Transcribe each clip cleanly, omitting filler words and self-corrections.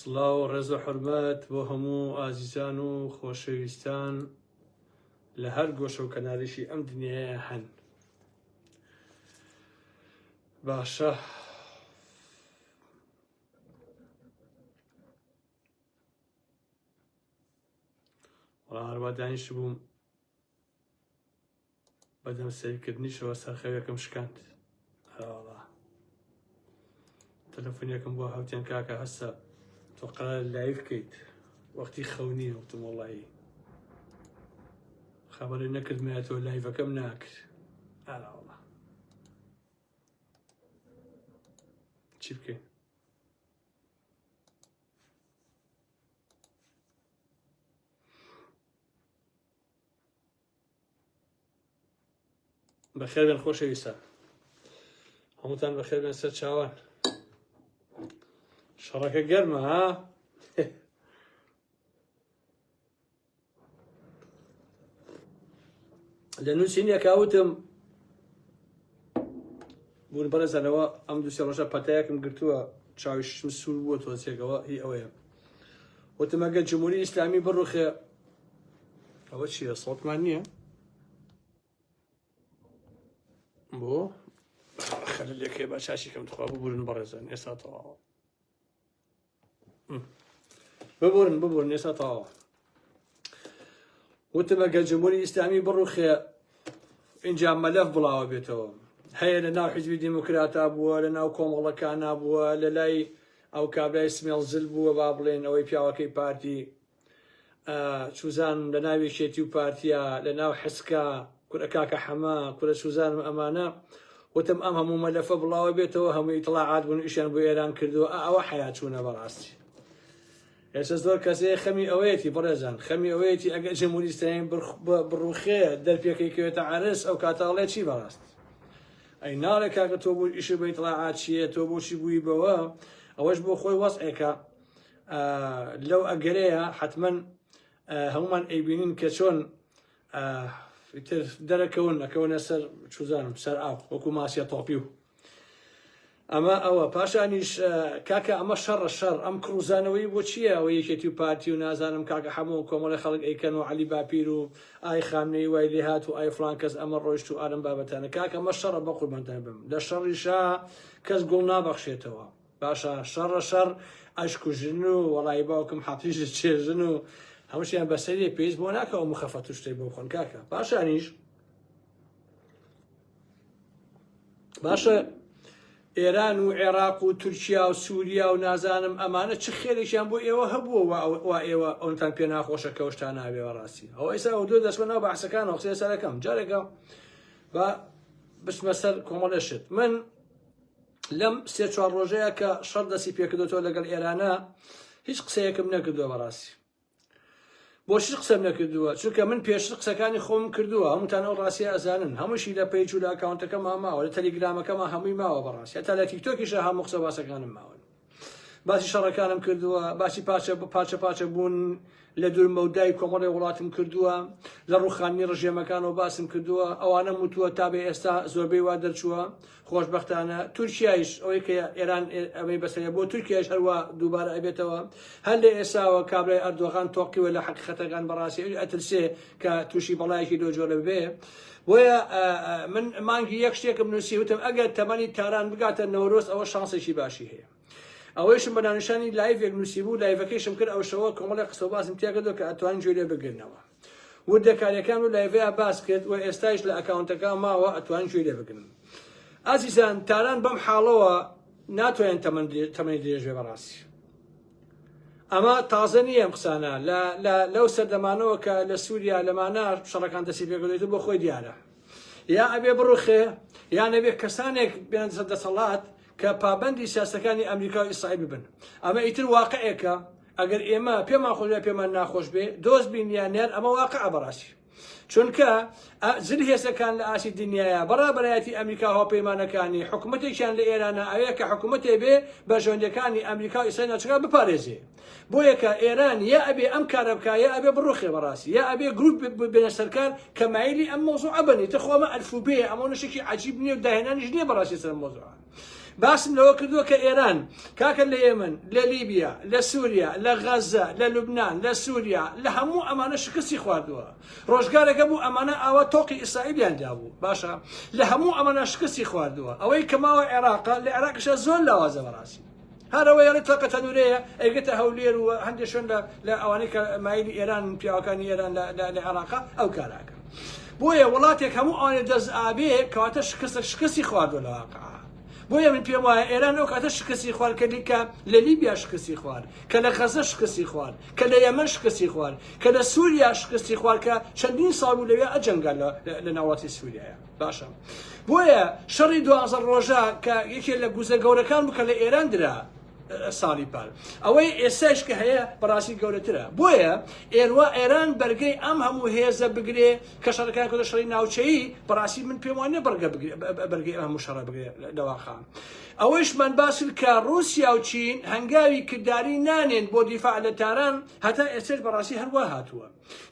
سڵاو و ڕێز و حورمەت بۆ هەموو ئازیزان و خۆشەویستان لە هەر گۆشە و کەنارێکی ئەم دنیایە هەن. باشە وەڵا هەروە دانیشتبووم بەدەم سەیرکردنیشەوە سەرخەوێکم شکاند ئەرەوەڵا تەلەفۆنێکم بۆ هەوتێن کاکە هەستە تۆ قەرار live کەیت وەختی خەو نییە وتم وەڵایی خەبەری نەکردمایەتەوە live ەکەم ناکرد ئەرەوەڵا چی بکەین بەخێر بێن خۆشەویستان هەمووتان بەخێر بێن سەر چاوان شەڕەکە گەرمە ها لە نووسینێکا وتم بوون بەڕێزانەوە ئەم دوسێ ڕۆژە پەتایەکم گرتووە چاویشم سوور بووە تۆزێکەوە هی ئەوەیە وتم ئەگەر جمهوری ئیسلامی بڕوخێ ئەوە چییە سەوتمان نییە بۆ خەلێکێ بە چاشی کەم تخوا ببورن بەڕێزان ئێستا تەواوە ببورن ببورن ئێستا تەواوە وتم ئەگەر جمهوری ئیسلامی بڕوخێ اینجا مەلەف بڵاوە بێتەوە هەیە لە ناو حیزبی دیموکراتا بووە لە ناو کۆمەڵەکانە بووە لە لای ئەو کابرای سمێڵ زل بووە با بڵێن ئەوەی پیاوەکەی پارتی چوزانم لە ناو یەکێتی و پارتیا لە ناو حسکا کورە کاکە حەمە کورە چوزانم ئەمانە وتم ئەم هەموو مەلەفە بڵاوە بێتەوە هەموو ئیتڵاعات بوون ئیشیان بۆ ئێران کردووە ئەوە حیا چوونە بەڕاستی ئێستا زۆر کەسێ خەمی ئەوەیەتی بەڕێزان خەمی ئەوەیەتی ئەگەر جمهوری ئیسلامی بڕوخێ دەرپێکەی کەوێتە عەرز ئەو کاتاڵێ چی بەڕاست ئەی ناڵێ کاکە تۆ بۆ ئیشی بە ئیتڵاعات چییە تۆ بۆچی بووی بەوە ئەوەش بۆ خۆی وەزعێکە لەو ئەگەرەیە حتمما هەمومان ئەیبینین کە چۆن تر دەرەکەون ئەکەونە سەر چوزانم سەر ئاو وەکو ماسیە تۆپی و ئەمە ئەوە پاشانیش کاکە ئەمە شەڕە شەڕ ئەم کڕوزانەوەی بۆ چییە ئەوە یەکێتی و پارتی و نازانم کاکە هەموو کۆمەڵی خەڵک ئەیکەن و عەلی باپیر و ئای خامنەی وای لێهات و ئای فلان کەس ئەمە ڕۆیشت و ئارم بابەتانە کاکە ئەمە شەڕە بە قوربانتان بم لە شەڕیشا کەس گوڵ نابەخشێتەوە باشە شەڕە شەڕ ئەشکوژن و وەڵایی باوکم حەپیش چێژن و هەمووشیان بەسەریە پێویست بۆ ناکە ئەو مخەفەت و شتەی بۆ بخۆن کاکە پاشانیش باشە ئێران و عێراق و تورکیا و سووریا و نازانم ئەمانە چ خێرێکیان بۆ ئێوە هەبووە وا ئێوە ئەونتان پێ ناخۆشە کەوشتان نابێ بەڕاستی ئەوە ئێستا ئەو دوو دەچمە ناو بەحسەکانەوە قسەی سەرەکەم جارێکە با بچمە سەر کۆمەڵێ شت من لەم سێ چوار ڕۆژەیە کە شەڕ دەستی پێکردوەوە لەگەڵ ئێرانە هیچ قسەیەکم نەکردووە بەڕاستی بۆچی قسەم نەکردووە چونکە من پێشتر قسەکانی خۆم کردووە هەمووتان ئەو ڕاستیە ئەزانن هەمووشی لە page و لە ئەکاونتەکەما ماوە لە تەلیگرامەکەما هەمووی ماوە بەڕاستی هەتا لە تیکتۆکیشە هەموو قسە باسەکانم ماون باسی شەڕەکانم کردووە باسی پارچە پارچە پارچە بوون لە دوور مەودای کۆمەڵی وڵاتم کردووە لە ڕوخاندنی ڕژێمەکانەوە باسم کردووە ئەوانە وتووە تا بێ ئێستا زۆربەی وا دەرچووە خۆشبەختانە تورکیایش ئەوەی کە ئێران ئەمەی بەسەرە بۆ تورکیایش هەروە دووبارە ئەبێتەوە هەر لە ئێساوە کابرای ئەردۆغان تۆقیوە لە حەقیقەتەکان بەڕاستی ئەوی ئەترسێ کە تووشی بەڵایەکی لەو جۆرە ببێ بۆیە من مانگی یەک شتێکم نووسی وتم ئەگەر تەمەنی تاران بگاتە نەورۆز ئەوە شانسێکی باشی هەیە ئەوەیشم بە ناونیشانی live ێک نووسی بوو live ەکەیشم کرد ئەو شەوە کۆمەڵی قسە و باسم تێکردەوە کە ئەتوان گوێ لێ بگرنەوە وردەکاریەکان و live ەیە باس کرد و ئێستایش لە ئەکاونتەکە ماوە ئەتوان گوێ لێ بگرن ئازیزان تاران بەم حاڵەوە ناتوانێت تەمەنی درێژ بێ بەڕاستی ئەمە تازە نییە ئەم قسانە لەو سەردەمانەوە کە لە سووریا لەمانە شەڕەکان دەستی پێکردێت بۆ خۆی دیارە یا ئەبێ بڕوخێ یا نەبێ کەسانێک بێن دەسەڵات کە پابەندی سیاسەکانی ئەمریکا و ئیسرائیل ببن ئەمە ئیتر واقعێکە ئەگەر ئێمە پێمان خۆش بێ پێمان ناخۆش بێ دۆست بین یان نەر ئەمە واقعە بەڕاستی چونکە زل هێزەکان لە ئاستی دنیاە بەڕابەرایەتی ئەمریکا هاوپەیمانەکانی حکوومەتێکیان لە ئێرانە ئەوەیە کە حکوومەتێ بێ بەرژەوەندیەکانی ئەمریکا و ئیسرائیل ناوچەکە بپارێزێ بۆیە کە ئێران یا ئەبێ ئەم کارە بکا یا ئەبێ بڕوخێ بەڕاستی یا ئەبێ گروپ بێنە سەرکار کە مایلی ئەم مەوزوعە بن ئیتر خۆ ئەمە ئەلفوبێیە ئەمە شتێکی عەجیب نییە و داهێنانیش نییە بەڕاستی سەر مەوزوعە. باسم لەوە کردووە کە ئێران کاکە لە یەمەن، لە لیبیا، لە سوریا، لە غەزە، لە لوبنان، لە سوریا، لە هەموو ئەمانە شکستی خواردووە. ڕۆژگارێک هەبوو ئەمانە ئاوا تۆقی ئیسرائیلیان دابوو. باشە لە هەموو ئەمانە شکستی خواردووە. ئەوەی کە ماوە عێراقە، لە عێراقیشا زۆر لاوازە بەڕاستی. هەر ئەوەی ئەڵێ تاقە تەنورەیە ئەیگەتە هەولێر و هەندێک شوێن لە ئەوانەی کە مایلی ئێران پیاوەکانی ئێران لە عێراقا ئەو کاراکە. بۆیە وڵاتێک هەموو ئەوانە دەست ئابێ کەواتە شکستە شکستی خواردووە لە واقع. بۆیە من پێم وایە ئێران ئەو کاتە شکستی خوارد کە کە لە لیبیا شکستی خوارد، کە لە غەزە شکستی خوارد، کە لە یەمەن شکستی خوارد، کە لە سووریا شکستی خوارد کە چەندین ساڵ بوو لەوێ ئەجەنگا لە ناوڵاتی سووریایە. باشە بۆیە شەڕی دوازە ڕۆژە کە یەکێ لە گوزە گەورەکان بوو کە لە ئێران درا ساڵی پار ئەوەی ئێستاش کە هەیە بەڕاستی گەورەترە بۆیە ئێروا ئێران بەرگەی ئەم هەموو هێزە بگرێ کە شەڕەکان کردە شەڕی ناوچەیی بەڕاستی من پێم وانە بەرگە بەرگەی ئەم هەموو شەڕە بگرێ لەواخا ئەوەیشمان باس کرد کە ڕووسیا و چین هەنگاوی کرداری نانێن بۆ دیفاع لە تاران هەتا ئێستاش بەڕاستی هەروا هاتووە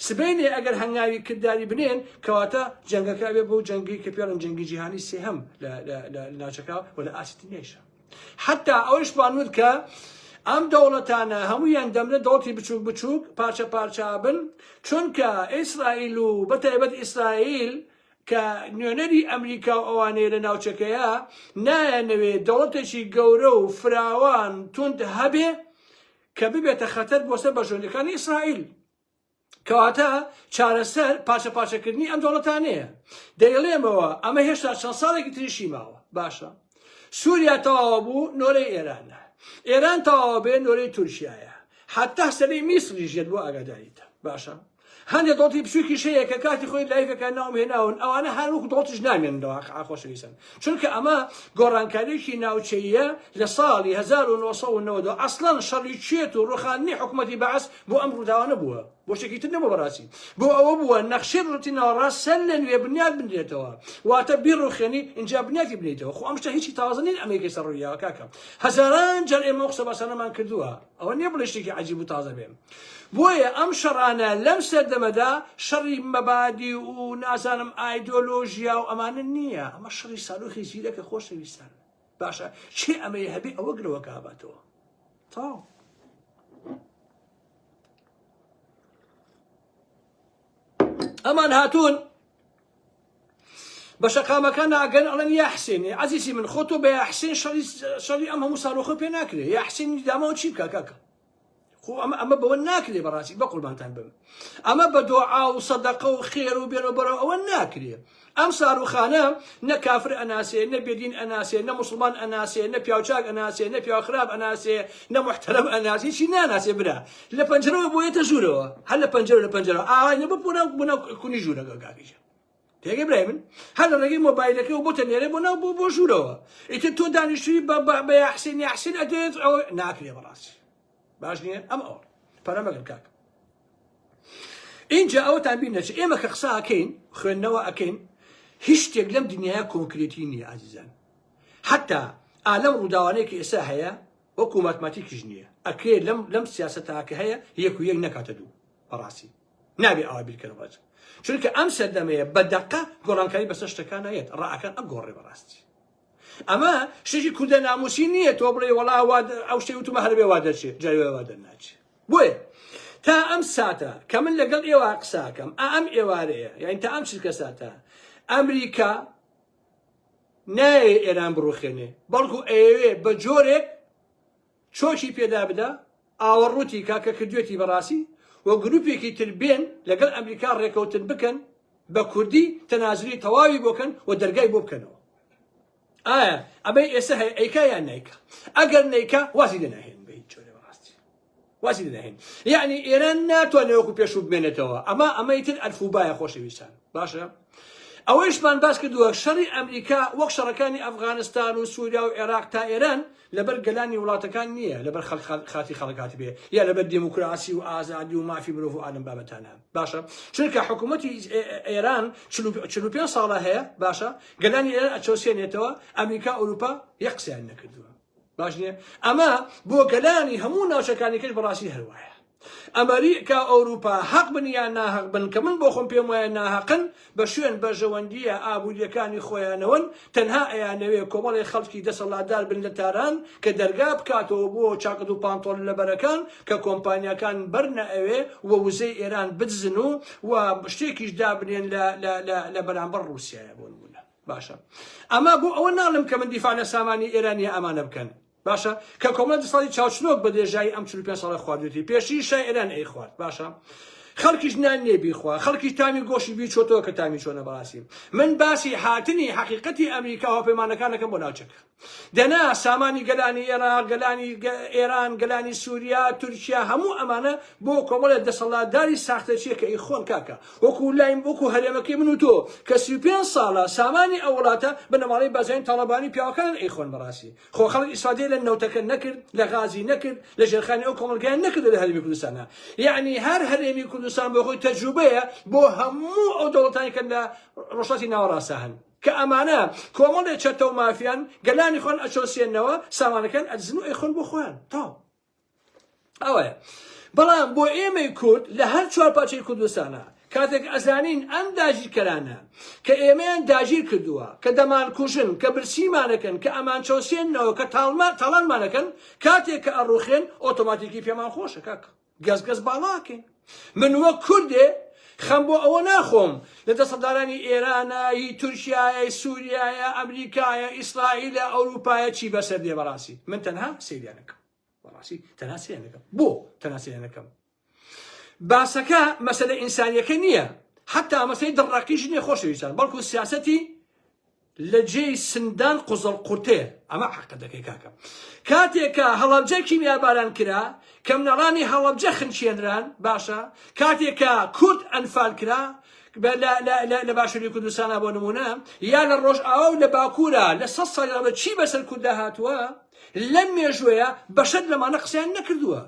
سبەینێ ئەگەر هەنگاوی کرداری بنێن کەواتە جەنگەکە ئەبێ بۆ جەنگی کە پێڵن جەنگی جیهانی سێهەم لە ناوچەکە و لە ئاستی دنیایشە حتا ئەوەیشمان وت کە ئەم دەوڵەتانە هەمویان دەمرن دەوڵەتی بچووک بچووک پارچە پارچە بن چونکە ئیسرائیل و بەتایبەت ئیسرائیل کە نوێنەری ئەمریکا و ئەوانەیە لە ناوچەکەیە نایانەوێ دەوڵەتێکی گەورە و فراوان توند هەبێ کە ببێتە خەتەر بۆ سەر بەرژەوەندیەکانی ئیسرائیل. کەواتە چارەسەر پارچە پارچەکردنی ئەم دەوڵەتانەیە. دەیڵێمەوە ئەمە هێشتا چەند ساڵێکی تریشی ماوە. باشە سووریا تەواوە بوو نۆرەی ئێرانە. ئێران تەواوە بێ نۆرەی تورکیایە. حتا سەرەی میسریش یەت بۆ ئاگاداریتە. باشە هەندێک دەوڵەتی بچووکیش هەیە کە کاتی خۆی لایڤەکان ناوم هێناون ئەوانە هەر وەکو دەوڵەتیش نامێنن لە واقع خۆشەویستان چونکە ئەمە گۆڕانکاریەکی ناوچەییە لە ساڵی 1990 ئەسڵەن شەڕی کوێت و ڕوخاندنی حکوومەتی بەعس بۆ ئەم ڕووداوانە بووە بۆ شتێکی تر نەبووە بەڕاستی بۆ ئەوە بووە نەخشەی ڕووتی ناوەڕاست سەر لە نوێ بنیات بنرێتەوە واتە بیڕوخێنی ئینجا بنیاتی بنیتەوە خۆ ئەم شتە هیچی تازە نین ئەمریکای سەر ڕوویاوە کاکە هەزاران جار ئێمە ئەو قسە باسانەمان کردووە ئەوە نییە بڵێ شتێکی عەجیب و تازە بێ بۆیە ئەم شەڕانە لەم سەردەمەدا شەڕی مەبادی و نازانم ئایدۆلۆژیا و ئەمانە نییە ئەمە شەڕی سالۆخی زیرەکە خۆشەویستان باشە چێ ئەمەی هەبێ ئەوە گرەوەکە باتەوە تاو ئەمان هاتوون بە شەقامەکان ناگەن ئەڵێن یا حسێن عەزیزی من خۆ تۆ بە یا حسێن شەڕی شەڕی ئەم هەموو ساڵۆخە پێ ناکرێ یا حسێن دامەوە چی بکە کاکە خۆ ئەمە ئەمە بەوە ناکرێ بەڕاستی بە قوربانتان بم ئەمە بە دۆعا و سەدەقە و خێر و بێنەوە بەرەوە ئەوە ناکرێ ئەم ساروخانە نە کافر ئەناسێ نە بێدین ئەناسێ نە مسلمان ئەناسێ نە پیاوچاک ئەناسێ نە پیاو خراپ ئەناسێ نە محتەرم ئەناسێ چی ناناسێ برا لە پەنجەرەوە بۆیەتە ژوورەوە هەر لە پەنجەرە لە پەنجەرەوە ئاوای نەبوو بۆ ناو بۆ ناو کونی ژوورەکە کاکیشە تێگەی برای من هەر لە ڕێگەی مۆبایلەکەی و بۆتە نێرێ بۆ ناو بۆ بۆ ژوورەوە ئیتر تۆ دانیشتوی بە بە بە یاحسین یاحسین ئەدێت ئەوە ناکرێ بەڕاستی باش نییە ئەم ئەوە پەرە مەگەن کاک اینجا ئەوەتان بیر نەچێت ئێمە کە قسە ئەکەین خوێندنەوە ئەکەین هیچ شتێک لەم دنیاە کۆنکرێتی نییە ئازیزان حتا ئالەم ڕووداوانەیە کە ئێستا هەیە وەکو ماتماتیکیش نییە ئەکرێ لەم لەم سیاسەتا کە هەیە یەک و یەک نەکاتە دوو بەڕاستی نابێ ئاوا بیرکەنەوە چونکە ئەم سەردەمەیە بە دەقە گۆڕانکاری بەسەر شتەکان نایەت ڕائەکان ئەگۆڕێ بەڕاستی ئەمە شتێکی کوردە ناموسی نییە تۆ بڵێ وەڵا ئەو شتێ وتومە هەربێ وا دەرچێ جاری وا دەرناچێ بۆیە تا ئەم ساتە کە من لەگەڵ ئێوە قساکەم ئا ئەم ئێوارەیە یعنی تا ئەم چرکە ساتە ئەمریکا نایەوێ ئێران بڕوخێنێ بەڵکو ئەیەوێ بە جۆرێک چۆکی پێدا بدا ئاوەڕووتی کا کە کردوێتی بەڕاستی و گروپێکی تر بێن لەگەڵ ئەمریکا ڕێکەوتن بکەن بە کوردی تەنازلی تەواوی بۆکەن و دەرگای بۆ بکەنەوە ئایا ئەمەی ئێستا هەیە ئەیکا یان نیکا ئەگەر نیکا وازی لێ ناهێن بە هیچ جۆرێ بەڕاستی وازی لێ ناهێن یعنی ئێران ناتوانێت وەکو پێشوو بمێنێتەوە ئەمە ئەمەی تر ئەلفوبایە خۆشەویستان باشە ئەوەیشمان باس کردووە شەڕی ئەمریکا وەک شەڕەکانی ئەفغانستان و سووریا و عێراق تا ئێران لەبەر گەلانی وڵاتەکان نییە لەبەر خاتی خەڵک بێ یا لەبەر دیموکراسی و ئازادی و مافی مرۆڤ و ئالم بابەتانە باشە چونکە حکوومەتی ئێران 45 ساڵە هەیە باشە گەلانی ئێران ئەچەوسێنێتەوە ئەمریکا ئەوروپا یەک قسەیان نەکردووە باش نییە ئەمە بۆ گەلانی هەموو ناوچەکانی کەش بەڕاستی هەروایە. ئەمریکا و ئەوروپا هەق بن یان ناهەق بن کە من بۆ خۆم پێم وایە ناهەقن بە شوێن بەرژەوەندییە ئابوورییەکانی خۆیانەوەن تەنها ئەیانەوێ کۆمەڵێ خەڵکی دەسەڵاتدار بن لە تاران کە دەرگا بکاتەوە بۆ چاکەت و پانتۆڵ لەبەرەکان کە کۆمپانیاکان بەرنە ئەوێ و وزەی ئێران بدزن و و شتێکیش دابنێن لە لە لە لە بەرامبەر ڕووسیایە بۆ نموونە باشە ئەمە بۆ ئەوە ناڵێم کە من دیفاع لە سامانی ئێران یا ئەمانە بکەن باشە کە کۆمەڵی دەسەڵاتی چاوچنۆک بە درێژایی ئەم 45 ساڵە خواردوێتی پێشتری شای ئێران ئەیخوارد باشە خەڵکیش نان نییە بیخوا خەڵکیش تامی گۆشی بیچۆتەوە کە تامی چۆنە بەڕاستی من باسی هاتنی حەقیقەتی ئەمریکا و هاوپەیمانەکانەکەم بۆ ناوچەکە دەنا سامانی گەلانی ئێراق گەلانی ئێران گەلانی سووریا تورکیا هەموو ئەمانە بۆ کۆمەڵێ دەسەڵاتداری ساختەچیە کە ئیخۆن کاکە وەکو لایم وەکو هەرێمەکەی من و تۆ کە 35 ساڵە سامانی ئەو وڵاتە بنەماڵەی بازرگانی تاڵەبانی پیاوەکان ئەیخۆن بەڕاستی خۆ خەڵک ئیسفادەی لە نەوتەکە نەکرد لە غازی نەکرد لە ژێرخانی ئەو کۆمەڵگایان نەکرد لە هەرێمی کوردستانە یعنی هەر هەرێمی کوردستان بۆ خۆی تەجروبەیە بۆ هەموو ئەو دەوڵەتانی کە لە ڕۆژهەڵاتی ناوەڕاستە هەن کە ئەمانە کۆمەڵێ چەتە و مافیان گەلانی خۆن ئەچەوسێنەوە سامانەکان ئەدزن و ئەیخۆن بۆ خۆیان تاو ئەوەیە بەڵام بۆ ئێمەی کورد لە هەر چوار پارچەی کوردستانە کاتێک ئەزانین ئەم داگیرکەرانە کە ئێمەیان داگیر کردووە کە دەمانکوژن کە برسیمانەکەن کە ئەمان چەوسێنەوە کە تاڵما تاڵانمانەکەن کاتێک کە ئەڕوخێن ئۆتۆماتیکی پێمان خۆشە کاک گەز گەز باڵاکەین من وەک کوردێ خەم بۆ ئەوە ناخۆم لە دەسەڵدارانی ئێرانە ی تورکیایە سووریایە ئەمریکایە ئیسرائیلە ئەوروپایە چی بەسەر دێ بەڕاستی من تەنها سەیریانەکەم بەڕاستی تەنها سەیریانەکەم بۆ تەنها سەیریانەکەم باسەکە مەسەلە ئینسانیەکە نییە حتا مەسەی دڕەقیش نییە خۆشەویستان بەڵکو سیاسەتی لە جێی سندان قوزەڵ قورتەیە ئەمە حەقە دەکەی کاکە کاتێک کە هەڵەبجە کیمیاباران کرا کە مناڵانی هەڵەبجە خنچێنران باشە کاتێک کە کورد ئەنفال کرا لە باشووری کوردستانە بۆ نمونە یا لە ڕۆژئاوا و لە باکوورە لە سە ساڵی ڕابردوو چی بەسەر کورددا هاتووە لەم مێژوەیە بەشەر لەمانە قسەیان نەکردووە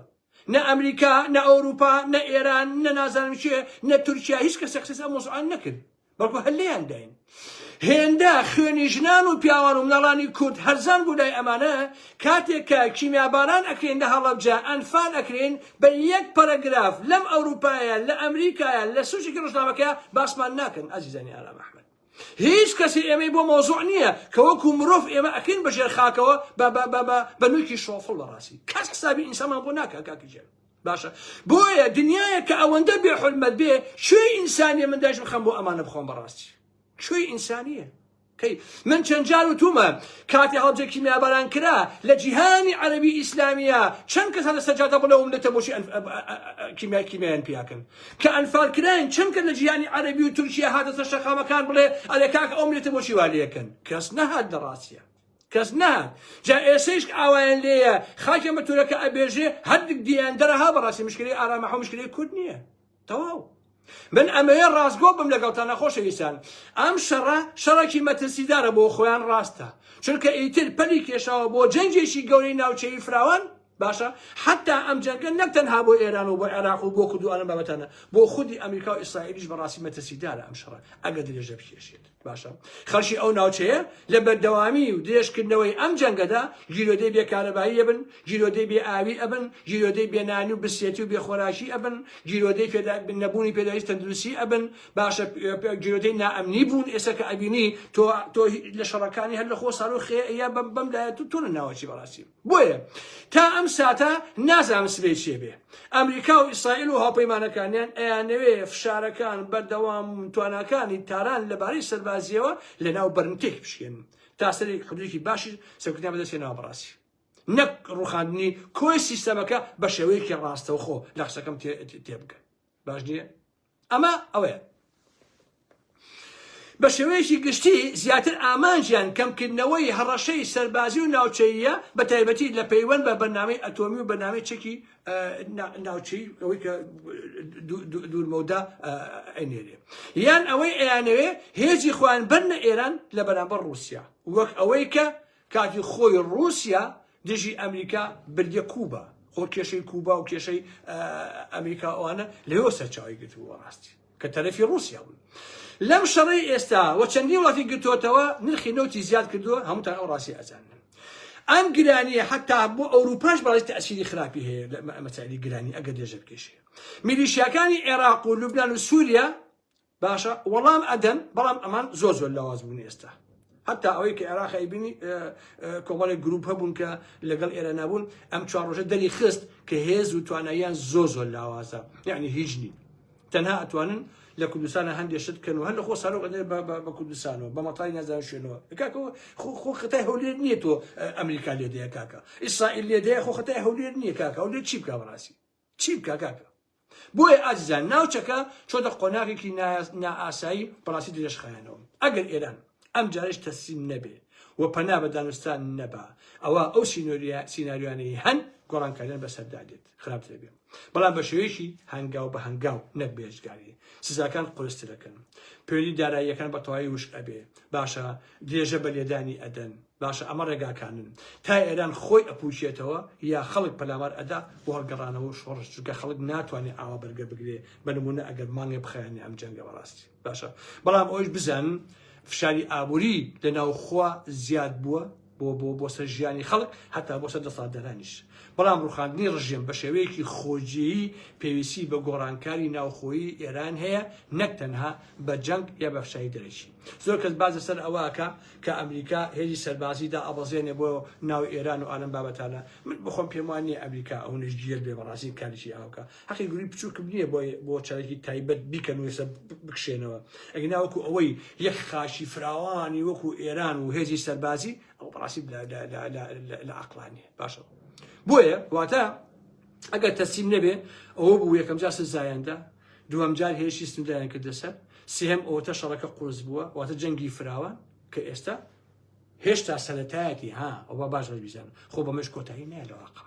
نە ئەمریکا نە ئەوروپا نە ئێران نە نازانم کێ نە تورکیا هیچ کەسێک قسەی ئەم مۆزوعان نەکرد بەڵکو هەر لێیان داین هێندە خوێنی ژنان و پیاوان و مناڵانی کورد هەرزان بوو لای ئەمانە کاتێک کە کیمیاباران ئەکرێن لە هەڵەبجە ئەنفال ئەکرێن بە یەک پەرەگراف لەم ئەوروپایە لە ئەمریکایە لە سوچێکی ڕۆژنامەکە باسمان ناکەن ئازیزانی ئارام ئەحمەد هیچ کەسی ئێمەی بۆ مەوزوع نییە کە وەکو مرۆڤ ئێمە ئەکەین بە ژێر خاکەوە بە بە بە بە بە نوکی شۆفڵ بەڕاستی کەس حسابی ئینسانمان بۆ ناکە کاکی جێن باشە بۆیە دنیاە کە ئەوەندە بێ حرمەت بێ کوێ ئینسانیە من دایش بخەم بۆ ئەمانە بخۆم بەڕاستی کوێ ئینسانیە کەی من چەند جار وتومە کاتی هەڵبجە کیمیاباران کرا لە جیهانی عەرەبی ئیسلامیە چەند کەس هەر لەسەر جادە بڵێ ئەو ملەتە بۆچی کیمیای کیمیایان پیاکەن کە ئەنفال کراین چەند کەس لە جیهانی عەرەبی و تورکیا هاتە سەر شەقامەکان بڵێ ئەرێ کاکە ئەو ملەتە بۆچی وا لێکەن کەس نەهات لە ڕاستیە کەس نەهات جا ئێسەیش ئاوایان لێیە خاکە مەتورەکە ئەبێژێ هەردوک دیان دەرەها بەڕاستی مشکلەی ئارامەحە و مشکلەی کورد نییە تەواو من ئەمەوێ ڕاستگۆ بم لەگەڵتانە خۆشەویستان ئەم شەڕە شەڕێکی مەترسیدارە بۆ خۆیان ڕاستە چونکە ئیتر پەلی کێشاوە بۆ جەنگێکی گەورەی ناوچەیی فراوان باشە حتا ئەم جەنگە نەک تەنها بۆ ئێران و بۆ عێراق و بۆ کورد و ئەم بابەتانە بۆ خودی ئەمریکا و ئیسرائیلیش بەڕاستی مەترسیدارە ئەم شەڕە ئەگەر درێژە بکێشێت باشە خەڵکی ئەو ناوچەیە لە بەردەوامی و درێژکردنەوەی ئەم جەنگەدا گیرۆدەی بێ کارەبایی ئەبن، گیرۆدەی بێ ئاوی ئەبن، گیرۆدەی بێ نانی و برسێتی و بێ خۆراکی ئەبن، گیرۆدەی پێدا نەبوونی پێداویستی تەندروستی ئەبن، باشە گیرۆدەی نائەمنی بوون ئێستا کە ئەبینی تۆ تۆ لە شەڕەکانی هەر لە خۆ ساروخێ یا بەم بەم لایە تۆ تۆ لە ناوەچی بەڕاستی بۆیە تا ئەم ساتە نازانم سبەی چێ بێ ئەمریکا و ئیسرائیل و هاوپەیمانەکانیان ئەیانەوێ فشارەکان بەردەوام تواناکانی تاران لەبارەی سەربازیەوە لەناو بەرن تێک بشکێنن تا سەری حدودێکی باشی سەرکوتیان بەدەست هێناوە بەڕاستی نەک ڕوخاندنی کۆی سیستەمەکە بە شێوەیەکی ڕاستەوخۆ لە قسەکەم تێبگەن باش نییە ئەمە ئەوەیە بە شێوەیەکی گشتی زیاتر ئامانجیان کەمکردنەوەی هەڕەشەی سەربازی و ناوچەییە بە تایبەتی لە پەیوەند بە بەرنامەی ئەتۆمی و بەرنامەی چەکی ناوچەی ئەوەی کە دوورمەودا ئەنێرێ یان ئەوەی ئەیانەوێ هێزی خۆیان بەرنە ئێران لە بەرامبەر ڕووسیا وەک ئەوەی کە کاتی خۆی ڕووسیا دژی ئەمریکا بردیە کوبا خۆ کێشەی کوبا و کێشەی ئەمریکا ئەوانە لەوێوە سەرچاوەی گرتبوو بەڕاستی کە تەرەفی ڕووسیا بوون لەم شەڕەی ئێستا و چەندین وڵاتی گرتووەتەوە نرخی نەوتی زیاد کردووە هەمووتان ئەو ڕاستی ئەزانن. ئەم گرانیە حتا بۆ ئەوروپاش بەڕاستی تەئسیری خراپی هەیە لە مەسائلی گرانی ئەگەر درێژە بکێشێ. میلیشیاکانی عێراق و لوبنان و سووریا باشە وەڵام ئەدەن بەڵام ئەمان زۆر زۆر لاواز بوون ئێستا حتا ئەوەی کە عێراق ئەیبینی کۆمەڵێک گروپ هەبوون کە لەگەڵ ئێرە نبوون ئەم چوار ڕۆژە دەری خست کە هێز و تواناییان زۆر زۆر لاوازە یعنی هیچ نین تەنها ئەتوانن لە کوردستانە هەندێک شت بکەن و هەر لە خۆ سارۆک ئەدەن بە کوردستانەوە بە مەتای نازان شوێنەوە کاکە خۆ خەتای هەولێر نییە تۆ ئەمریکا لێ دەیە کاکە ئیسرائیل لێ دەیە خۆ خەتای هەولێر نییە کاکە هەولێر چی بکە بەڕاستی چی بکە کاکە بۆیە ئازیزان ناوچەکە چۆتە قۆناغێکی نائاسایی بەڕاستی درێژخایەنەوە ئەگەر ئێران ئەم جارش تەسلیم نەبێ و پەنا بە دانوستان نەبا ئەوە ئەو سیناریۆیانەی هەن گۆڕانکاریان بەسەردا دێت خراپتر بێ بەڵام بە شێوەیەکی هەنگاو بە هەنگاو نەک بێجگاری سزاکان قورسترەکەن پەیوەندی داراییەکان بە تەواوی وشک ئەبێ باشە درێژە بە لێدانی ئەدەن باشە ئەمە ڕێگاکانن تا ئێران خۆی ئەپوچێتەوە یا خەڵک پەلامار ئەدا بۆ هەڵگەڕانەوە و شۆڕش چونکە خەڵک ناتوانێت ئاوا بەرگە بگرێ بە نمونە ئەگەر مانگێ بخایەنێ ئەم جەنگە بەڕاستی باشە بەڵام ئەوش بزانن فشاری ئابووری لە ناوخوا زیاد بووە بۆ بۆ بۆ سەر ژیانی خەڵک هەتا بۆ سەر دەسەڵاتدارانیش. بەڵام ڕووخاندنی ڕژێم بە شێوەیەکی خۆجێیی پێویستی بە گۆڕانکاری ناوخۆیی ئێران هەیە نەک تەنها بە جەنگ یا بە فشاری دەرەکی. زۆر کەس باس لەسەر ئەوە ئەکا کە ئەمریکا هێزی سەربازی دائەبەزێنێ بۆ ناو ئێران و ئالەم بابەتانە. من بۆخۆم پێم وا نییە ئەمریکا ئەونەش گێل بێ بەڕاستی کارێکی ئاوا بکا. حەقی گرووی بچووکم نییە بۆ بۆ چەرەکی تایبەت بیکەن و ئێستا بکشێنەوە ئەگینا وەکو ئەوەی یەک خاکی فراوانی وەکو ئێران و هێزی سەربازی ئەو بەڕاستی لە عەقڵا نییە باشە بۆیە واتە ئەگەر تەسلیم نەبێ ئەوە بوو یەکەم جار سزایاندا دووەم جار هێرشی سنووریان کردە سەر سێهەم ئەوەتە شەڕەکە قورس بووە واتە جەنگی فراوان کە ئێستا هێشتا سەرەتایەتی ها ئەوە باش باش بیزانن خۆ بەمەش کۆتایی نایە لە واقع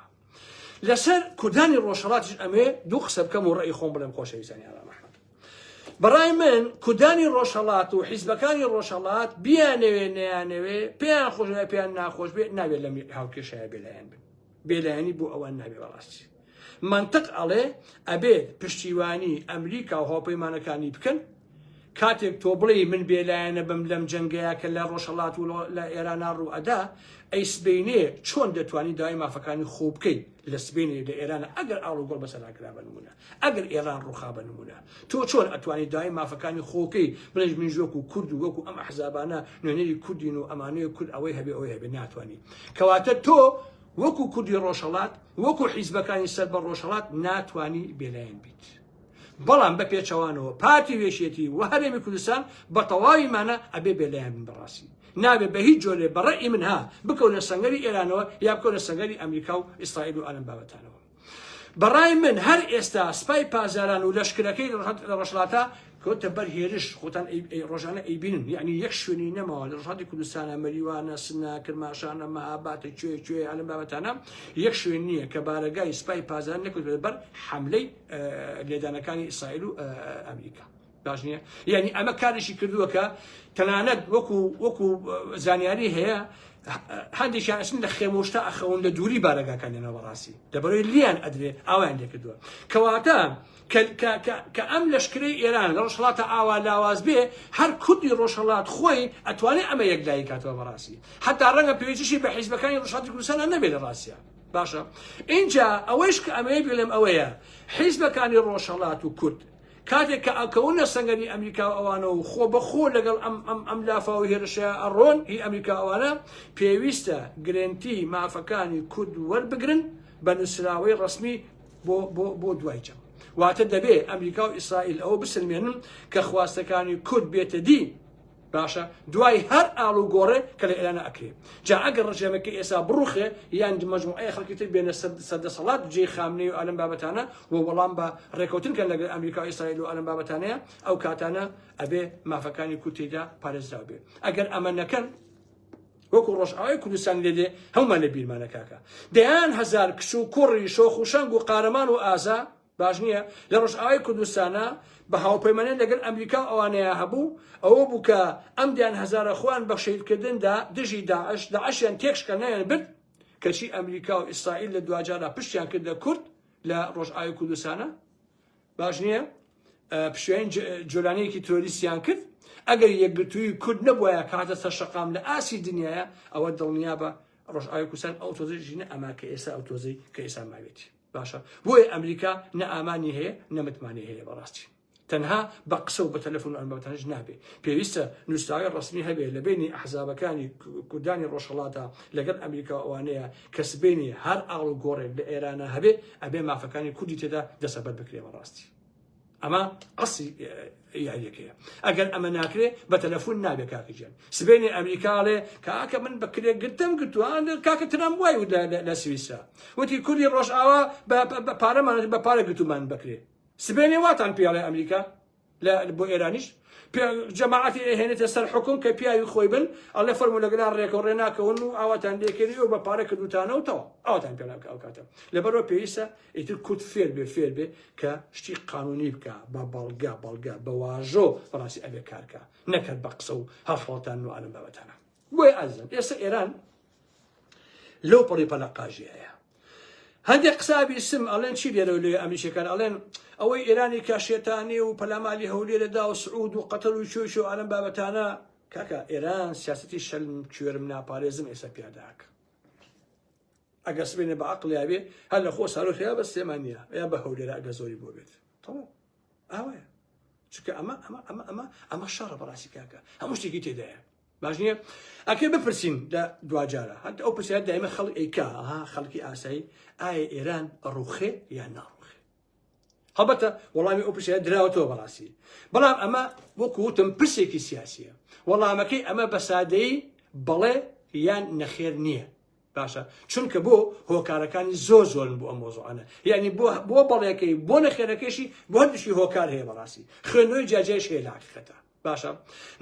لەسەر کوردانی ڕۆژهەڵاتیش ئەمێ دوو قسە بکەم و ڕێی خۆم بڵێم خۆشەویستانی ئارام ئەحمەد بەڕای من کوردانی ڕۆژهەڵات و حیزبەکانی ڕۆژهەڵات بیانەوێ نەیانەوێ پێیان خۆش پێیان ناخۆش بێ نابێت لەم هاوکێشەیە بێلایەن بن بێلایەنی بۆ ئەوان نابێ بەڕاستی مەنتق ئەڵێ ئەبێت پشتیوانی ئەمریکا و هاوپەیمانەکانی بکەن کاتێک تۆ بڵێی من بێلایەنە بم لەم جەنگەیە کە لە ڕۆژهەڵات و لە ئێرانا ڕوو ئەدا، ئەی سبەینێ چۆن دەتوانی داوای مافەکانی خۆ بکەی لە سبەینێ لە ئێرانە ئەگەر ئاڵوگۆڕ بەسەرا کرا بە نمونە ئەگەر ئێران ڕوخا بە نمونە تۆ چۆن ئەتوانی داوای مافەکانی خۆکەی بڵێ منیش وەکو کورد و وەکو ئەم ئەحزابانە نوێنەری کوردین و ئەمانەیە کورد ئەوەی هەبێ ئەوەی هەبێ ناتوانی کەواتە تۆ وەکو کوردی ڕۆژهەڵات وەکو حیزبەکانی سەر بە ڕۆژهەڵات ناتوانی بێلایەن بیت. بەڵام بە پێچەوانەوە پارتی و یەکێتی و هەرێمی کوردستان بە تەواوی مانا ئەبێ بێلایەن بن بەڕاستی نابێ بە هیچ جۆرێ بە ڕەئی من ها بکەونە سەنگەری ئێرانەوە یا بکەونە سەنگەری ئەمریکا و ئیسرائیل و ئالەم بابەتانەوە بەڕای من هەر ئێستا سپای پاسداران و لەشکرەکەی لە ڕۆژهەڵاتە کەوتە بەر هێرش خۆتان ڕۆژانە ئەیبینن یعنی یەک شوێنی نەماوە لە ڕۆژهەڵاتی کوردستانە مەریوانە سنە کرماشانە مەهاباتە کوێ کوێ ئالەم بابەتانە یەک شوێن نییە کە بارەگای سپای پاسداران نەکەوتە بەر حەملەی لێدانەکانی ئیسرائیل و ئەمریکا باش نییە یعنی ئەمە کارێکی کردووە کە تەنانەت وەکو وەکو زانیاری هەیە هەندێکیان ئەچن لە خێمۆشتا ئەخەون لە دووری بارەگاکانیانەوە بەڕاستی لەبەرەوەی لیان ئەدرێ ئاوایان لێکردووە کەواتە کە ئەم لەشکرەی ئێران لە ڕۆژهەڵاتە ئاوا لاواز بێ هەر کوردی ڕۆژهەڵات خۆی ئەتوانێت ئەمە یەکلایی کاتەوە بەڕاستی حتا ڕەنگە پێویستیشی بە حیزبەکانی ڕۆژهەڵاتی کوردستان نەبێت لە ڕاستیا باشە ئینجا ئەوەیش کە ئەمەیە بڵێم ئەوەیە حیزبەکانی ڕۆژهەڵات و کورد کاتێک کە ئەکەونە سەنگەری ئەمریکا و ئەوانە و خۆ بە خۆ لەگەڵ ئەم ئەم ئەم لافاو و هێرشە ئەڕۆن هی ئەمریکا ئەوانە پێویستە گرێنتی مافەکانی کورد وەربگرن بە نووسراوەی ڕەسمی بۆ بۆ بۆ دوای جەنگ واتە دەبێ ئەمریکا و ئیسرائیل ئەوە بسلمێنن کە خواستەکانی کورد بێتە دی باشە دوای هەر ئاڵوگۆڕێ کە لە ئێرانە ئەکرێ جا ئەگەر ڕژێمەکە ئێسا بڕوخێ یان مەجموعەیە خەڵکی تر بێنە سەر دەسەڵات جێی خامنەی و ئالەم بابەتانە و وەڵام بە ڕێکەوتن کەن لەگەڵ ئەمریکا و ئیسرائیل و ئالەم بابەتانەیە ئەو کاتانە ئەبێ مافەکانی کورد تێیدا پارێزراو بێ ئەگەر ئەمە نەکەن وەکو ڕۆژئاوای کوردستان لێ دێ هەمومان لە بیرمانە کاکە دەیان هەزار کچ و کوڕی شۆخ و شەنگ و قارەمان و ئازا باش نییە لە ڕۆژئاوای کوردستانە بە هاوپەیمانیان لەگەل ئەمریکا و ئەوانەیە هەبوو ئەوە بوو کە ئەم دەیان هەزارە خۆیان بە شەهیدکردندا دژی داعش داعشیان تێکشکا نایان برد کەچی ئەمریکا و ئیسرائیل لە دواجاردا پشتیان کردە کورد لە ڕۆژئاوای کوردستانە باش نییە پشتیوانی جۆلانەیەکی ترۆریستیان کرد ئەگەر یەکگرتووی کورد نەبوایە کاتە سەر شەقام لە ئاسی دنیاە ئەوە دڵنیابە. ڕۆژئاوای کوردستان ئەو تۆزەی ژینە ئەما کە ئێستا ئەو تۆزەی کە ئێستا ماوێتی باشە بۆیە ئەمریکا نە ئامانی هەیە نە متمانەی هەیە بەڕاستی تەنها بە قسە و بە تەلەفۆن و ئەم بابەتانەش نابێ پێویستە نووسراوی ڕەسمی هەبێ لە بینی ئەحزابەکانی کوردانی ڕۆژهەڵاتە لەگەڵ ئەمریکا و ئەوانەیە کە سبەینێ هەر ئاڵ و گۆڕێک لە ئێرانە هەبێ ئەبێ مافەکانی کوردی تێدا دەسەبەر بکرێ بەڕاستی ئەمە ئەسی یاریەکەیە ئەگەر ئەمە ناکرێ بە تەلەفۆن نابێ کاکە گیان سبێنێ ئەمریکاڵێ کاکە من بە کرێ گرتم گرتووان کاکە ترام وای و لە سویسرا وتی کوردی ڕۆژئاوا بە پارەمان بە پارە گرتومان بەکرێ سبێنێ واتان پێڵێ ئەمریکا لە بۆ ئێرانیش جەماعەتی ئەهێنێتە سەر حکوم کە پیاوی خۆی بن ئەڵێ فەرموو لەگەڵان ڕێکەوە ڕێ ناکەون و ئاواتان لێکردی و بە پارە کردوتانە و تەواو ئاواتان پێ ناکە ئەو کاتە لەبەرەوە پێویستە ئیتر کورد فێر بێ فێر بێ کە شتی قانونی بکە بە بەڵگە بەڵگە بە واژۆ بەڕاستی ئەبێ کارکە نەکەر بە قسە و هەڵخەڵتان و ئالم بابەتانە بۆیە ئازیزان ئێستا ئێران لەو پەڕی پەلەقاژیایە هەندێک قسابی سم ئەڵێن چی لێرە لێ ئەمریکەکان ئەڵێن ئەوەی ئێرانی کە شێتانی و پەلاماری هەولێرەدا و سعود و قەتەر و چۆی چۆ ئالم بابەتانە کاکە ئێران سیاستی شەلم کوێرم ناپارێزم ئێستا پیاداک ئەگەر سبێنێ بە عقل یاوێ هەر لە خۆ سارۆخ یا بە سلێمانە یا بە هەولێرە ئەگە زۆری بۆ بێت تەواو ئاوایە چونکە ئەمە ئەمە ئەمە ئەمە ئەمە شەڕە بەڕاستی کاکە هەموو شتێکی تێدایە باش نییە ئەکرێ بپرسین لە دواجارە هەندە ئەو پرسیار دایمە خەڵک ئەیکا ها خەڵکی ئاسایی ئایا ئێران ڕوخێ یان ناڕوخێ هەڵبەتە وەڵامی ئەو پرسیارە دراوەتەوە بەڕاستی بەڵام ئەمە وەکو وتم پرسێکی سیاسیە وەڵامەکەی ئەمە بە سادەیی بەڵێ یان نەخێر نییە باشە چونکە بۆ هۆکارەکانی زۆر زۆرن بۆ ئەم مۆزوعانە یعنی بۆ بۆ بەڵێکەی بۆ نەخێرەکەشی بۆ هەردووشی هۆکار هەیە بەڕاستی خوێندنەوەی جیاجیایش هەیە لە حەقیقەتە باشە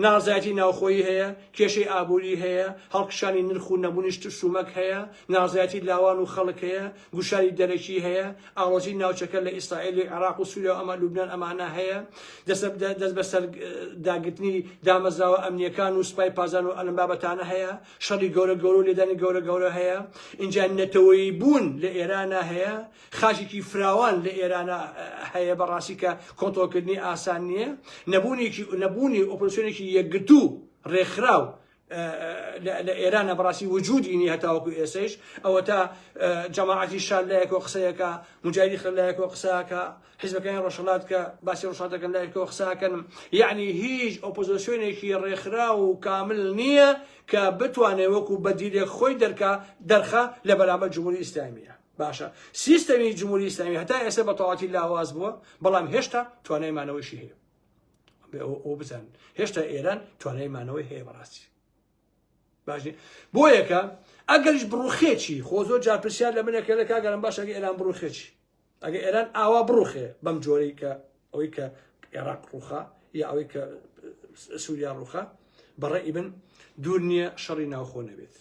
ناڕزایەتی ناوخۆیی هەیە، کێشەی ئابووری هەیە، هەڵکشانی نرخ و نەبوونی شت و شومەک هەیە، ناڕزایەتی لاوان و خەڵک هەیە، گوشاری دەرەکی هەیە، ئاڵۆزی ناوچەکە لە ئیسرائیل و عێراق و سووریا و ئەمە لوبنان ئەمانە هەیە، دەست بەسەر داگرتنی دامەزراوە ئەمنییەکان و سوپای پاسداران و ئەم بابەتانە هەیە، شەڕی گەورە گەورە و لێدانی گەورە گەورە هەیە، ئینجا نەتەوەیی بوون لە ئێرانا هەیە، خاکێکی فراوان لە ئێرانە هەیە بەڕاستی کە کۆنترۆڵکردنی ئاسان نییە نەبوونێکی نەبوونی ئۆپۆزسیۆنێکی یەکگرتوو ڕێکخراو لە ئێرانە بەڕاستی وجودی نیە هەتاوەکو ئێسەیش ئەوە تا جەماعەتی شار لایەکەوە قسەیەکە مجاهیدی خەڵک لایەکەوە قسەکە حیزبەکانی ڕۆژهەڵات کە باسی ڕۆژهەڵات دەکەن لایەکەوە قسەکەن یعنی هیچ ئۆپۆزسیۆنێکی ڕێکخراو و کامل نییە کە بتوانێت وەکو بەدیلێک خۆی دەرکا دەرخا لە بەرامبەر جمهوری ئیسلامیە باشە سیستەمی جمهوری ئیسلامی هەتا ئێستا بە تەواوەتی لاواز بووە بەڵام هێشتا توانای مانەوەیشی هەیە ئەو بزان هێشتا ئێران توانای مانەوەی هەیە بەڕاستی باش بۆ یەکە ئەگەریش بڕوخێکی خۆ زۆر جار پرسیار لە منەکە لە کاگەرم باش ئەگە ئێران بڕوخێکی ئەگە ئێران ئاوا بڕوخێ بەم جۆرەی کە ئەوەی کە عێراق ڕوخا یا ئەوەی کە سووریا ڕوخا بەڕێ من دوور نییە شەڕی ناوخۆ نەبێت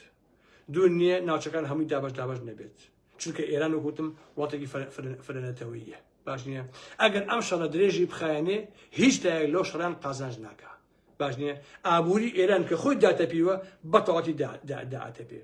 دوور نییە ناوچەکان هەمووی دابەش دابەش نەبێت چونکە ئێران وەک وتم وڵاتێکی فرەنەتەوەییە باش نییە ئەگەر ئەم شەڕە درێژی بخایەنێ هیچ لایەک لەو شەڕان قازانج ناکا باش نییە ئابووری ئێران کە خۆی داتەپیوە بە تەواتی داعاتەپێ